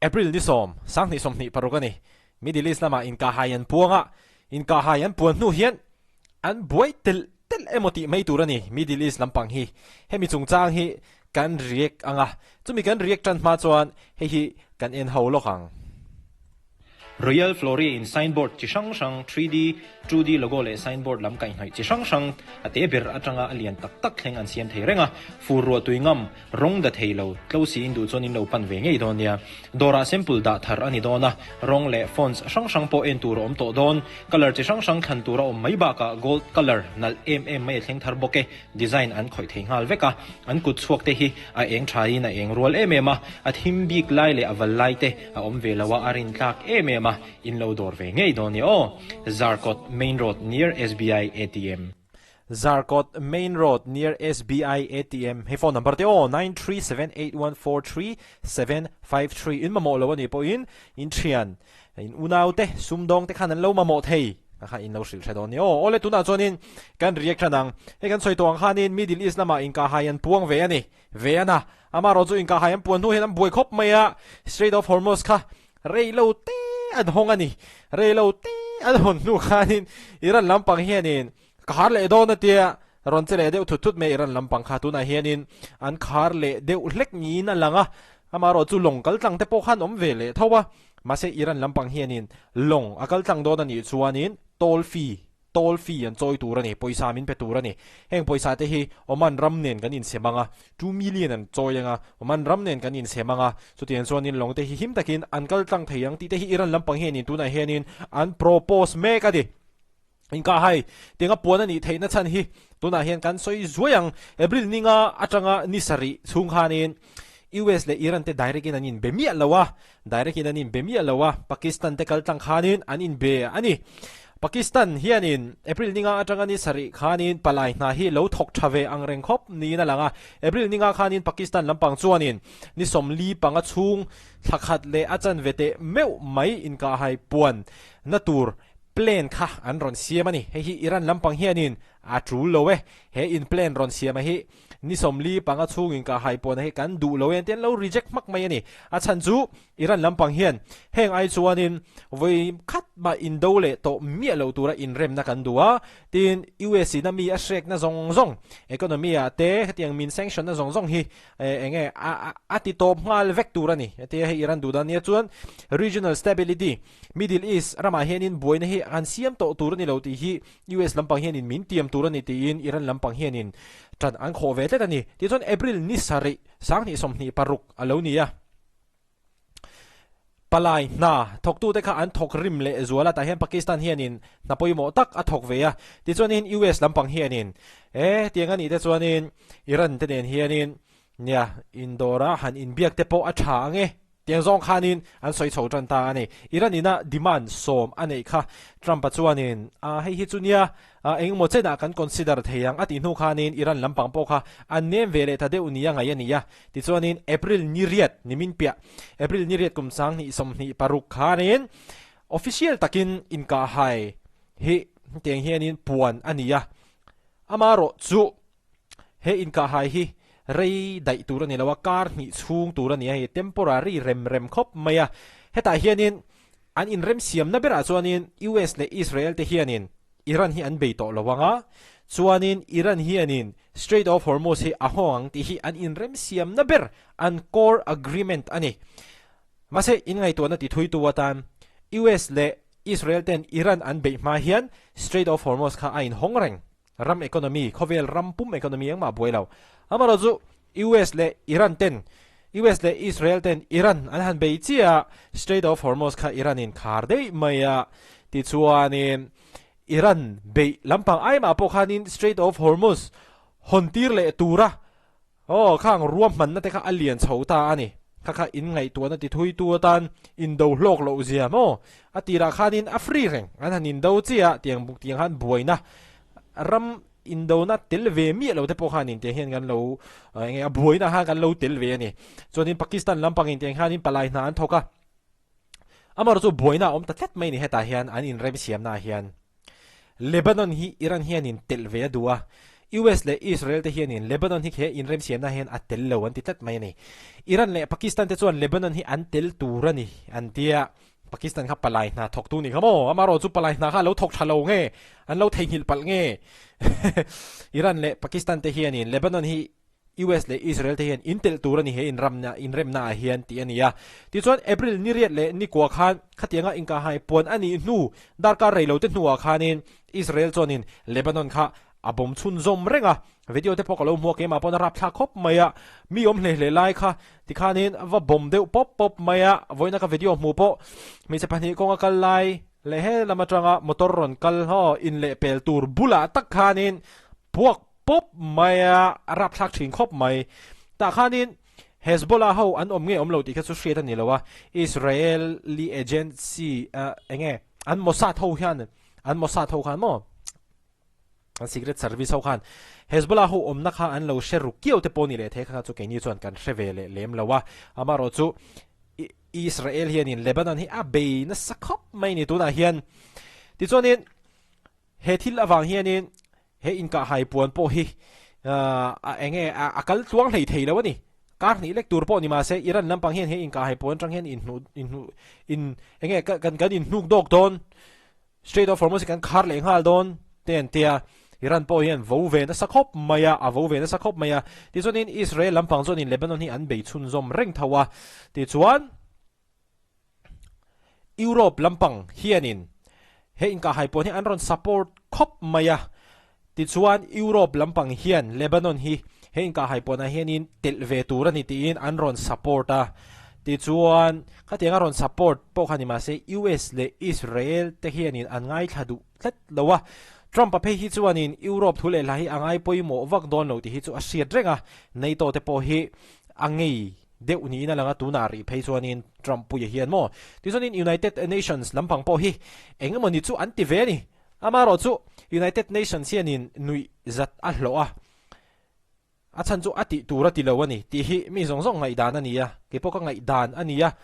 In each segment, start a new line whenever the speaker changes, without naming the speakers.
April ni sawm, sanghnih sawmhnih paruk a ni. Middle East lamah inkahhai an puang a, inkahhai an puan hnu hian an buai telh telh emaw tih mai tur a ni Middle East lampang hi. Hemi chungchang hi kan react ang a, chumi kan react tan hma chuan hei hi kan en ho lawk ang.
Royal Flory in signboard chi hrang hrang, 3D, 2D logo leh signboard lam kaihhnawih chi hrang hrang a te ber atanga a lian tak tak thleng an siam thei reng a, fur ruah tui ngam, rawng da thei lo, tlo siin duh chuan in lo pan ve ngei dawn nia. Dawrah sample dah thar a ni dawn a, rawng leh fonts hrang hrang pawh en tur a awm tawh dawn. Colour chi hrang hrang thlan tur a awm mai bakah gold colour nalh em em mai a thleng thar bawk e. Design an khawih thei nghal vek a, an kut chhuak te hi a eng thain a eng rual em em a, a thim bik lai leh a val lai te a awm ve lo a, a rin tlak em em a, in lo dawr ve ngei dawn nia aw. Zarkawt Main Road near SBI ATM.
Zarkawt Main Road near SBI ATM hei phone number te aw 9378143753 in mamawh lo a nih pawhin in thian In unau te, sumdawng te khan an lo mamawh thei a kha in lo hrilh hre dawn ni aw. Awle tunah chuanin kan react tan ang. Hei kan sawi tawh ang khanin Middle East lamah inkahhai an puang ve a ni. Ve a na. Amaherawh chu inkahhai an puan hnu hian an buai khawp mai a. Strait of Hormuz kha rei lo te an hawng a ni. Rei lo te an hawn hnu khanin Iran lampang hianin ka khar leh dawn a tia rawn che leh deuh thut thut mai Iran lampang kha tunah hianin an khar leh deuh hlek niin a lang a. Amaherawh chu lawng kal tlang te pawh khan awm ve leh tho a. Mahse Iran lampang hianin lawng a kal tlang dawn a nih chuanin toll fee, toll fee an chawi tur a ni, pawisa min pe tur a ni. Heng pawisa te hi Oman ram nen kan insem ang a, 2 million an chawi ang a, Oman ram nen kan insem ang a, chutiang chuanin lawng te hi him takin an kal tlang thei ang tih te hi Iran lampang hianin tunah hianin an propose mek a ni. Inkahhai tianga puan a nih theihna chhan hi tunah hian kan sawi zuai ang. April ninga atanga ni sarih chhung khanin US leh Iran te direct in an inbe miah lo a, direct in an inbe miah lo a, Pakistan te kal tlang khanin an inbe a ni. Pakistan hianin April ninga atanga ni sarih khanin palai hna hi lo thawk tha ve ang reng khawp niin a lang a. April ninga khanin Pakistan lampang chuanin ni sawmli panga chhung thla khat leh a chanve teh meuh mai inkahhai puan na tur Plan kha an rawn siam a ni. Hei hi Iran lampang hianin a tul lo e. He in plan rawn siam a hi ni sawmli panga chhungin ka hai pawn a hi kan duh lo e an ti an lo reject hmak mai a ni. A chhan chu Iran lampang hian heng ai chuanin vawi khat mah indo leh tawh miah lo tura inremna kan duh a, tin US in a mi a hrekna zawng zawng economy ah te hetiang min sanction na zawng zawng hi eng nge a ti tawp nghal vek tur a ni. Hetia hei Iran duh dan nia chuan regional stability Middle East ramah hianin buaina hi an siam tawh tur a ni lo tih hi US lampang hianin min tiam tur a ni tiin Iran lampang hianin tan an khawh ve tlat a ni. Tichuan April ni sarih sanghnih 26 a lo ni a. Palai hna thawktute kha an thawk rim leh zual a, tah hian Pakistan hianin hna pawimawh tak a thawk ve a. Tichuanin US lampang hianin e tiang a nih te chuanin Iran te nen hianin nia indawra han inbiak te pawh a tha ang e. Tiang zawng khanin an sawi chho tan ta a ni. Iran ina demand sawm a neih kha Trump-a chuanin, A, hei hi chu nia, engemaw chenah kan consider thei ang a tih hnu khanin Iran lampang pawh kha an nem ve leh ta deuh nia ngaih a ni a. Tichuanin April ni riat ni min piah, April ni riat kum 2026 khanin official takin inkahhai hi tiang hianin puan a ni a. Amaherawh chu He inkahhai hi rei daih tur a ni lo a, kar hnih chhung tur a ni a, hei temporary rem rem khawp mai a. Hetah hianin an inremsiamna berah chuanin US leh Israel te hianin Iran hi an bei tawh lo ang a, chuanin Iran hianin Strait of Hormuz hi a hawng ang tih hi an inremsiamna ber, an core agreement a ni. Mahse, inngaihtuahna tithuitu atan US leh Israel ten Iran an beih hma hian Strait of Hormuz kha a inhawng reng. Ram economy, khawvel ram pum economy engmah buai lo. Amaherawh chu US leh Iran ten, US leh Israel ten Iran an han bei chiah a, Strait of Hormuz kha Iran in khar daih mai a, tichuanin Iran beih lampang aimah pawh khanin Strait of Hormuz hawn tir leh tura Aw, khang ruahmanna te kha a lian chho ta a ni. Kha kha in ngaihtuahna ti thuitu atan indo hlawk loh zia maw? A tirah khanin a free reng, an han indo chiah a, tiang buk tiang khan buaina ram indona tel ve miah lo te pawh khanin tiang hian kan lo eng nge a buaina khan kan lo tel ve a ni. Chuanin Pakistan lampangin tiang hianin palai hna an thawk a, amaherawhchu buaina a awm ta tlat mai a ni hetah hian an inremsiamnaah hian. Lebanon hi Iran hianin telh ve a duh a, US leh Israel te hianin Lebanon hi he inremsiamna hian a tel lo an ti tlat mai a ni. Iran leh Pakistan te chuan Lebanon hi an tel tur a ni an ti a, Pakistan kha palai hna thawktu ni kha maw? Amaherawh chu palai hna kha a lo thawk tha lo nge? An lo theihnghilh palh nge? Iran leh Pakistan te hianin Lebanon hi US leh Israel te hian in telh tur a ni he inramna inremna ah hian tih a ni a. Tichuan April ni riat leh ni kua khan khatianga inkahhai puan a nih hnu darkar rei lo te hnuah khanin Israel chuanin Lebanon kha a bawm chhunzawm reng a. Video te pawh ka lo hmu a keimah pawn a rapthlak khawp mai a, mi awm hle hle lai kha tikhanin va bawm deuh pawp pawp mai a, vawiina ka video hmuh pawh hmeichhe pahnih kawnga kal lai leh he lam atanga motor rawn kal haw inlehpel tur bulah tak khanin puak pawp mai a, a rapthlak thin khawp mai. Tah khanin Hezbollah ho an awm nge awm lo tih kha chu hriat a ni lo a, Israeli agency eng nge an Mossad ho hian an Mossad ho khan maw an secret service ho khan Hezbollah ho awmna kha an lo hre ru kiau te pawh ni leh thei kha chu keini chuan kan hre ve leh lem lo a, amaherawh chu Israel hianin Lebanon hi a bei nasa khawp mai ni tunah hian. Tichuanin He thil avang hianin he inkahhai puan pawh hi a eng nge a kal tluang hlei thei lo a ni. Kar hnih lek tur pawh ni mahse Iran lampang hian he inkahhai puan atang hian inhnuh inhnuh in eng nge kan kan inhnuk dawk dawn Strait of Hormuz hi kan khar leh nghal dawn te an tia. Iran pawh hian vo ve nasa khawp mai a, a vo ve nasa khawp mai a. Tichuanin Israel lampang chuanin Lebanon hi an bei chhunzawm reng tho a. Tichuan. Europe lampang hianin he inkahhai pawn hi an rawn support khawp mai a, tichuan Europe lampang hian Lebanon hi he inkahhai pawnah hianin telh ve tur a ni tiin an rawn support a, tichuan khatianga rawn support pawh kha ni mahse US leh Israel te hianin an ngaithla duh tlat lo a, Trump-a phei hi chuanin Europe thu leh hla hi a ngai pawimawh vak dawn lo tih hi chu a hriat reng a, NATO te pawh hi a ngei. Deuh niin a lang a, tunah rih phei chuanin Trump puia hian maw? Tichuanin United Nations lampang pawh hi eng emawni chu an ti ve a ni. Amaherawh chu United Nations hianin nuih zat a hlawh a, a chhan chu a tih tur a ti lo a ni tih hi mi zawng zawng ngaihdan a ni a, kei pawh ka ngaihdan a ni a,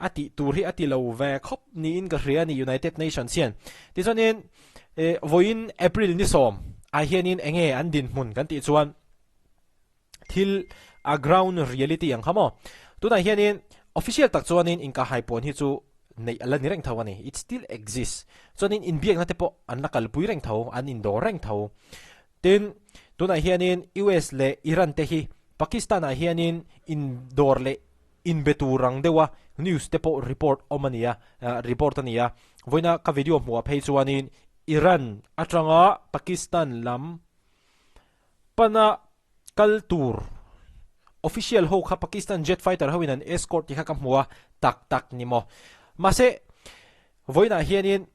a tih tur hi a ti lo ve khawp niin ka hria a ni United Nations hian. Tichuanin vawiin April ni sawm ah hianin enge an dinhmun kan tih chuan, Thil a ground reality ang kha maw? Tunah hianin official tak chuanin inkahhai pawn hi chu neih a la ni reng tho a ni, it still exists. Chuanin inbiakna te pawh an la kalpui reng tho, an indawr reng tho. Tin, tunah hianin US leh Iran te hi Pakistan ah hianin indawr leh inbe tur ang deuha news te pawh report awm a ni a, report a ni a. Vawiina ka video hmuhah phei chuanin Iran atanga Pakistan lam Pana kal tur official ho kha Pakistan jet fighter ho in an escort tih kha ka hmu a, tak tak ni maw. Mahse vawiinah hianin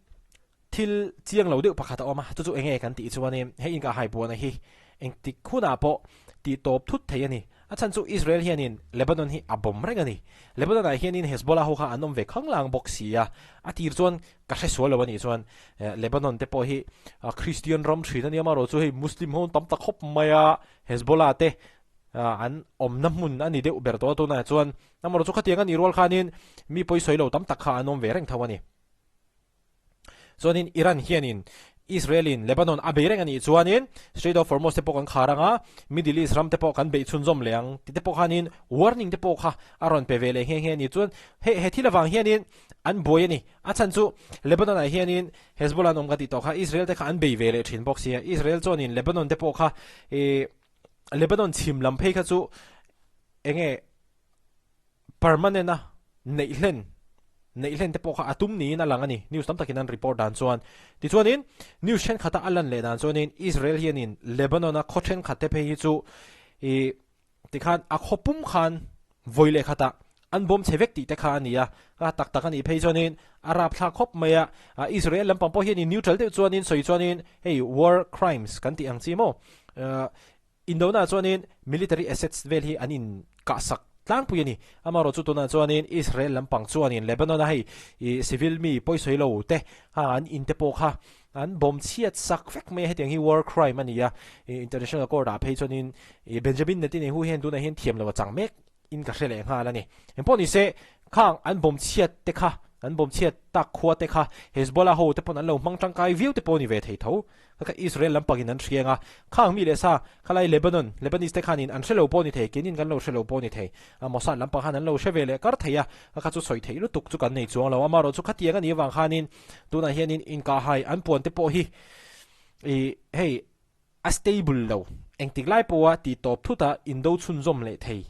thil chiang lo deuh pakhat a awm a, chu chu enge kan tih chuanin hei inkahhai buana hi engtik hunah pawh tih tawp thut thei a ni. A chhan chu Israel hianin Lebanon hi a bawm reng a ni. Lebanon ah hianin Hezbollah ho kha an awm ve khanglang bawk si a, a tir chuan ka hre sual lo a nih chuan Lebanon te pawh hi Christian ram thin a nia amaherawh chu hei Muslim ho an tam ta khawp mai a, Hezbollah te an awmna hmun a ni deuh ber tawh a tunah chuan amaherawh chu khatiang a nih rual khanin mi pawisawi lo tam tak kha an awm ve reng tho a ni. Chuanin Iran hianin Israel-in Lebanon a bei reng a nih chuanin Strait of Hormuz te pawh kan khar ang a, Middle East ram te pawh kan beih chhunzawm leh ang tih te pawh khanin warning te pawh kha a rawn pe ve leh nghe nghe a ni. Chuan hei he thil avang hianin an buai a ni. A chhan chu Lebanon ah hianin Hezbollah an awm ka tih tawh kha Israel te kha an bei ve leh thin bawk sia. Israel chuanin Lebanon te pawh kha ih Lebanon chhim lam phei kha chu eng nge permanent a neih hlen neih hlen te pawh kha a tum niin a lang a ni, news tam takin an report dan chuan. Tichuanin news thenkhat a a lan leh dan chuanin Israel hianin Lebanon a khaw thenkhat te phei hi chu ih tikhan a khaw pum khan vawi leh khatah an bawm chhe vek tih te kha a ni a, a tak tak a nih phei chuanin a rapthlak khawp mai a, Israel lampang pawh hianin neutral deuh chuanin sawi chuanin hei war crimes kan tih ang chi maw Indona chuanin military assets vel hi an in kah sak tlangpui a ni. Amaherawh chu tunah chuanin Israel lampang chuanin Lebanon a hei ih civil mi pawisawi lo te kha an in te pawh kha an bawm chhiat sak vek mai a, hetiang hi war crime a ni a, ih international court ah phei chuanin ih Benjamin Netanyahu hian tunah hian thiam lo a chang mek in ka hre leh nghal a ni. Engpawh ni se khang an bawm chhiat te kha. An bawm chhiat tak khua te kha Hezbollah ho te pawn an lo hmang tangkai viau te pawh a ni ve thei tho. Kha kha Israel lampangin an hriang a, khang mi leh sa khalai Lebanon, Lebanese te khanin an hre lo pawh a ni thei, keinin kan lo hre lo pawh a ni thei. A Mossad lampang khan an lo hre ve leh kar thei a, kha kha chu sawi theih lutuk chu kan nei chuang lo. Amaherawh chu khatiang a nih avang khanin tunah hianin inkahhai an puan te pawh hi ih hei A stable lo. Engtik lai pawha ti tawp thut a indo chhunzawm leh thei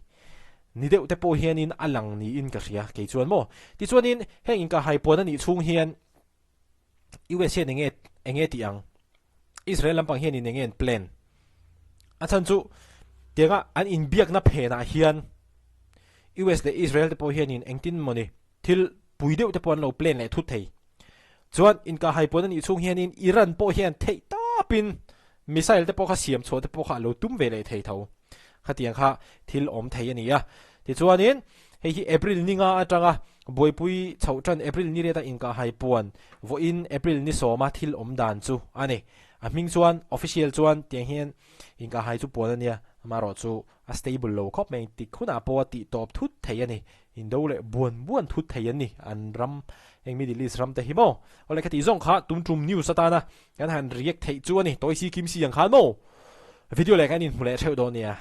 ni deuh te pawh hianin a lang niin ka hria kei chuan maw. Tichuanin heng inkahhai puan a nih chhung hian US hian enge enge tih ang? Israel lampang hianin enge an plan? A chhan chu tianga an inbiakna phenah hian US leh Israel te pawh hianin engtin mawni Thil pui deuh te pawh an lo plan leh thut thei. Chuan inkahhai puan a nih chhung hianin Iran pawh hian theih tawpin missile te pawh kha siam chhuah te pawh kha a lo tum ve leh thei tho. Khatiang kha thil awm thei a ni a. Tichuanin hei hi April ni nga atanga buaipui chhoh tan April ni riata inkahhai puan vawiin April ni sawma thil awm dan chu a ni. A hming chuan official chuan tiang hian inkahhai chu puan a nia, amaherawhchu A stable lo khawp mai, tik hunah pawh a tih tawp thut thei a ni. Indo leh buan buan thut thei an ni, an ram, heng Middle East ram te hi maw? Awle khati zawng kha tum tum news atana kan han react theih chu a ni, tawi si kim si ang khan maw? Video leh kan inhmu leh theuh dawn nia.